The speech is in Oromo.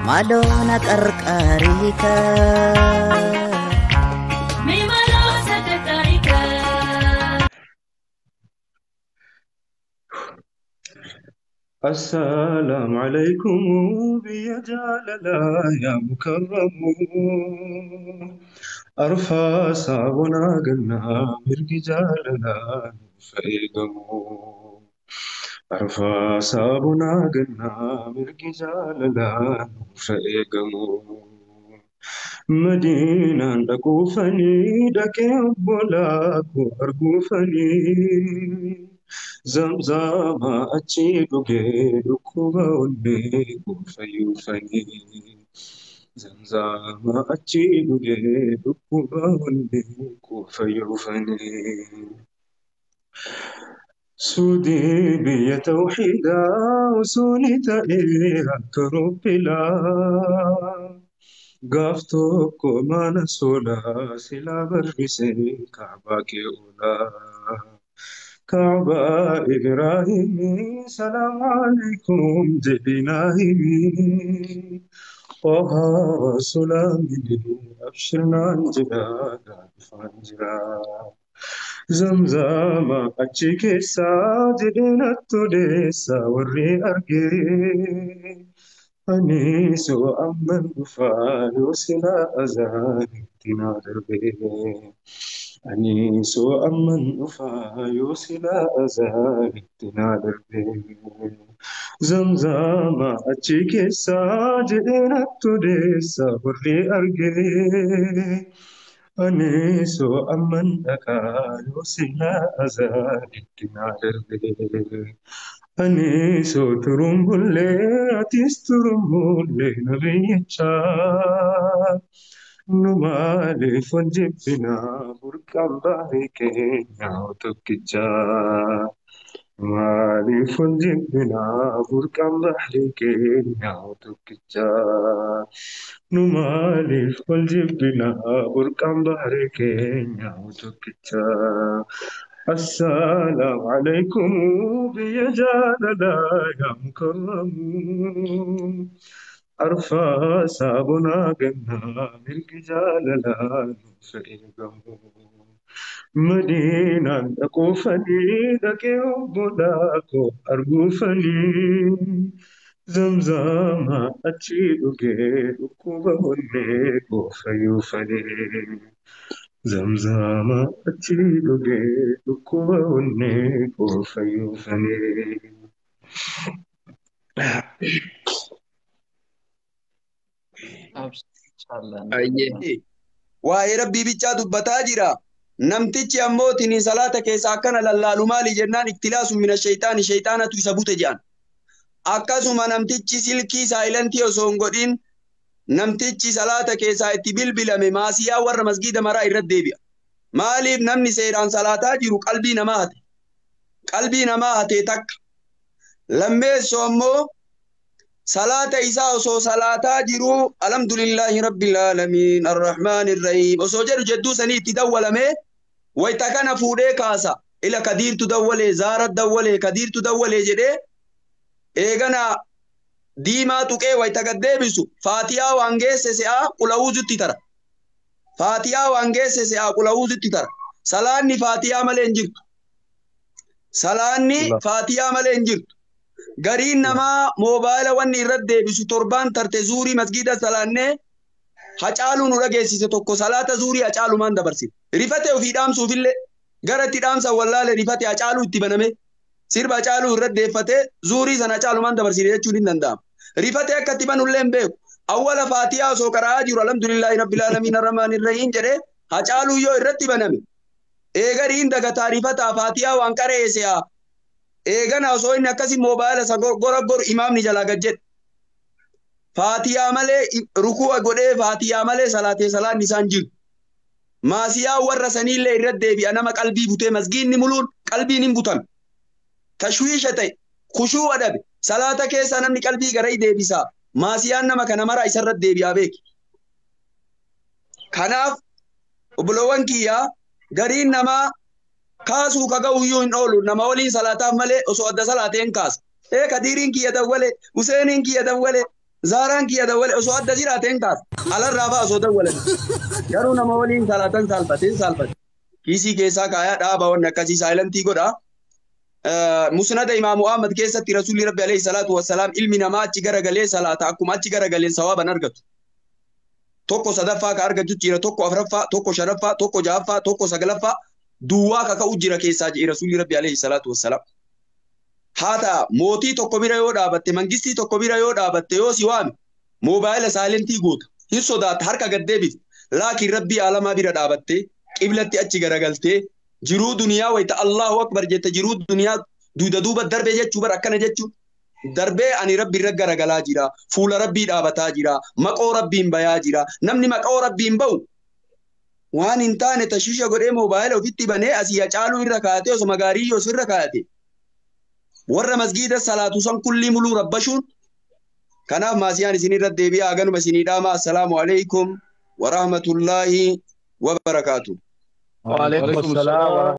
Maaloo na qarqaariika. السلام عليكم بيا جلالا يا مكرم أرفع صابنا قلنا مرق جلالا فإيقمو أرفع صابنا قلنا مرق جلالا فإيقمو مدينة لقوفني دكي أبولاكو أرقوفني زمزم achi dhugee dhukkuba onnee fayyuufanii. Zamzama achi dhugee dhukkuba onnee fayyuufanii. Suudii biyya tawxiidaa osoo ni ta'ee akka robbilaa. Gaaf tokko mana solaa silaa barrisee kaabaa kee oolaa. كعبة إبراهيم سلام عليكم جبناهمي طه سلامي أبشرنا انجلا فانجلا زمزم أتشيك ساجدنا توليسا وري أرجي أنيس وأمن فالوسلا أزان تنادر به أنيس أمن أفايوسلا أزالتنا دربي زمزم أتشيك ساجدنا تديسا بري أرجي أنيس أمن أكايوسلا أزالتنا دربي أنيس ترمبولي أتيس ترمبولي نبيتشا Nu maaliif wal jibbinaa burqaan bahrii keenya tokkichaa? Maaliif wal jibbinaa burqaan bahrii keenya tokkichaa? Nu maaliif wal jibbinaa burqaan bahrii keenya tokkichaa? السلام عليكم بيا جلالا يا مكرم أرفع سابنا قنا ملك جلالا فإيقمو مدينة أقوفني دكي أبولاكو أرجوفني زمزم أتشيدوكي أكوبونيكو فيوفني زمزم أتشيدوكي أكوبونيكو فيوفني. Ayyee. Waa'ee rabbii bichaa dubbataa jira. Namtichi ammoo tini salaata keessa akkana lallaalu maali jennaan iktilaasu mina shaytaani shaytaanatu isa bute jedhan. Akkasuma namtichi silkii saayilantii osoo hin godhin namtichi salaata keessaa itti bilbilame maasiyaa warra masgiida maraa irratti deebi'a. Maaliif namni seeraan salaataa jiru qalbii namaa hate? Qalbii namaa hatee takka. Lammeessoo ammoo salaata isaa osoo salaataa jiruu alhamdulillahi rabbil aalamiin arrahmaanir rahiim osoo jedhu jedduu sanii itti dawwalamee wayita kana fuudhee kaasa. Ila kadiirtu dawwalee zaara dawwalee kadiirtu dawwalee jedhee eegana diimaa tuqee wayita gad deebisu faatiyaa waan geesse se'aa qula'uuzutti tara. Faatiyaa waan geesse se'aa qula'uuzutti tara. Salaanni faatiyaa malee hin jirtu. Salaanni faatiyaa malee hin jirtu. Gariin namaa moobaayila wanni irratti deebisu torbaan tarte zuurii masgiida salaannee Hacaaluu nu dhageessise tokko salaata zuurii Hacaalumaan dabarsine. Rifate ofii dhaamsuufillee gara itti dhaamsan wallaale rifate Hacaaluu itti baname sirba Hacaaluu irratti deeffatee zuurii sana Hacaalumaan dabarsine jechuun hin danda'amu. Rifate akka itti banullee hin beeku. Awwala faatiyaa osoo qara'aa jiru alhamdulillahi rabbil aalamiin arrahmaanir rahiim jedhee Hacaaluu yoo irratti baname eegariin dagataa rifataa faatiyaa waan qara'ee se'aa. Eegana osoo inni akkasii moobaayila isa gora goru imaamni jalaa gad jedhe. Faatiyaa malee ruku'a godhee faatiyaa malee salaatee salaanni isaan jiru. Maasiyaa warra saniillee irratti deebi'a nama qalbii butee masgiinni muluun qalbiin hin butame. Tashwiisha ta'e kushuu adabe salaata keessaa namni qalbii gara deebisaa. Maasiyaan nama kana maraa isarratti deebi'aa beeki. Kanaaf obboloowwan kiyyaa gariin namaa kaasuu ka ga'u iyyuu hin oolu nama waliin salaataaf malee osoo adda salaateen kaasa. Ee kadiiriin kiyya dawwale Huseeniin kiyya dawwale Zaaraan kiyya dawwale osoo adda jiraateen kaasa. Alarraa ba'a osoo dawwalan. Garuu nama waliin salaatan saalfateen saalfate. Kiisii keessaa kaayaa dhaaba wanni akkasii saayilantii godha. Musnada Imaamu Ahmad keessatti Rasuulli Rabbi alayhi salaatu wassalaam ilmi namaa achi garagalee salaata akkuma achi garagaleen sawaaban argatu. Tokko sadaffaa ka argatu jira, tokko afraffaa, tokko shanaffaa, tokko ja'affaa, tokko saglaffaa duwwaa ka ka'u jira keessaa jedhe Rasuulli Rabbi alayhi salaatu wassalaam. Haa ta'a mootii tokko bira yoo dhaabatte, mangistii tokko bira yoo dhaabatte yoo si waame moobaayila saayilentii goota. Hin sodaatta harka gad deebifte. Laakiin Rabbii alamaa bira dhaabatte qiblatti achi garagaltee jiruu duniyaa wayita Allahu akbar jette jiruu duniyaa duuda duuba darbee jechuu bara akkana jechuu darbee ani rabbi irra garagalaa jira fuula rabbii dhaabataa jira maqoo rabbiin bayaa jira namni maqoo rabbiin ba'u waan hin taane tashiisha godhee moobaayila ofitti banee asii hacaaluu irra kaa'atee osuma gaarii yoo irra kaa'ate warra masgiida salaatu san kullii muluu rabbashuun kanaaf maasiyaan isin irra deebi'aa haganuma isinii dhaama assalaamu alaikum warahmatullaahi wabarakaatu. Waalaikum salaam.